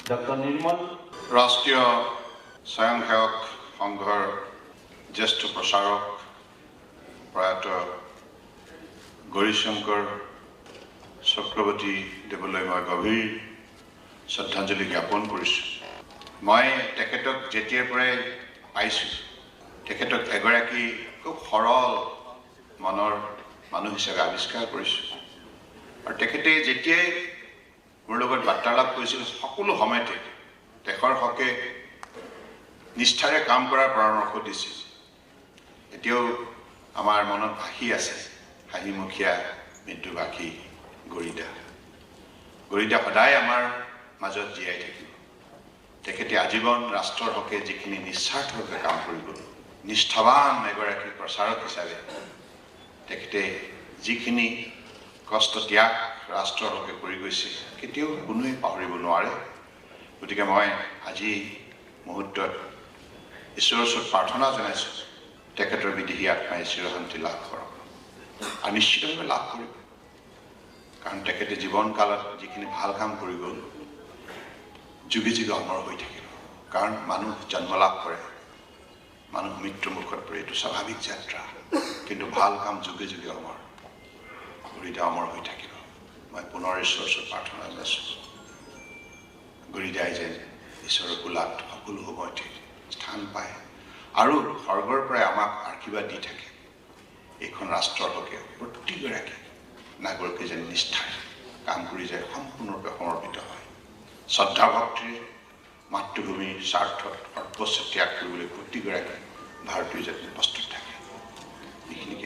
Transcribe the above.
Doctor নিৰ্মল। ৰাষ্ট্ৰীয় স্বয়ংসেৱক সংঘৰ জ্যেষ্ঠ প্ৰচাৰক প্ৰয়াত গৌৰীশংকৰ চক্ৰৱৰ্তী দেৱলৈ মই গভীৰ শ্ৰদ্ধাঞ্জলি জ্ঞাপন কৰিছোঁ। মই তেখেতক যেতিয়াৰ পৰাই পাইছোঁ, তেখেতক এগৰাকী খুব সৰল মনৰ মানুহ হিচাপে আৱিষ্কাৰ কৰিছোঁ। আৰু তেখেতে যেতিয়াই মোৰ লগত বাৰ্তালাপ কৰিছিল, সকলো সময়তে দেশৰ হকে নিষ্ঠাৰে কাম কৰাৰ পৰামৰ্শ দিছিল। এতিয়াও আমাৰ মনত ভাসি আছে হাঁহিমুখীয়া মৃদুভাষী গৰিদা। গৰিদা সদায় আমাৰ মাজত জীয়াই থাকিব। তেখেতে আজীৱন ৰাষ্ট্ৰৰ হকে যিখিনি নিস্বাৰ্থভাৱে কাম কৰি গ'ল, নিষ্ঠাৱান এগৰাকী প্ৰচাৰক হিচাপে তেখেতে যিখিনি কষ্ট ত্যাগ ৰাষ্ট্ৰৰ হকে কৰি গৈছে, কেতিয়াও কোনোৱে পাহৰিব নোৱাৰে। গতিকে মই আজি মুহূৰ্তত ঈশ্বৰৰ ওচৰত প্ৰাৰ্থনা জনাইছোঁ, তেখেতৰ বিদেহী আত্মাই চিৰশান্তি লাভ কৰক আৰু নিশ্চিতভাৱে লাভ কৰিব। কাৰণ তেখেতে জীৱনকালত যিখিনি ভাল কাম কৰি গ'ল, যুগে যুগে অমৰ হৈ থাকিব। কাৰণ মানুহ জন্ম লাভ কৰে, মানুহ মৃত্যুমুখত পৰে, এইটো স্বাভাৱিক যাত্ৰা। কিন্তু ভাল কাম যুগে যুগে অমৰ, গৰিদা অমৰ হৈ থাকিব। মই পুনৰ ঈশ্বৰৰ ওচৰত প্ৰাৰ্থনা জনাইছোঁ, গৰিদাই যেন ঈশ্বৰৰ কোলাত সকলো সময়তে স্থান পায় আৰু স্বৰ্গৰ পৰাই আমাক আশীৰ্বাদ দি থাকে। এইখন ৰাষ্ট্ৰৰ হকে প্ৰতিগৰাকী নাগৰিকে যেন নিষ্ঠাৰে কাম কৰি যায়, সম্পূৰ্ণৰূপে সমৰ্পিত হয়, শ্ৰদ্ধা ভক্তিৰে মাতৃভূমিৰ স্বাৰ্থত সৰ্বোচ্চ ত্যাগ কৰিবলৈ প্ৰতিগৰাকী ভাৰতীয় যাতে প্ৰস্তুত থাকে। এইখিনিকে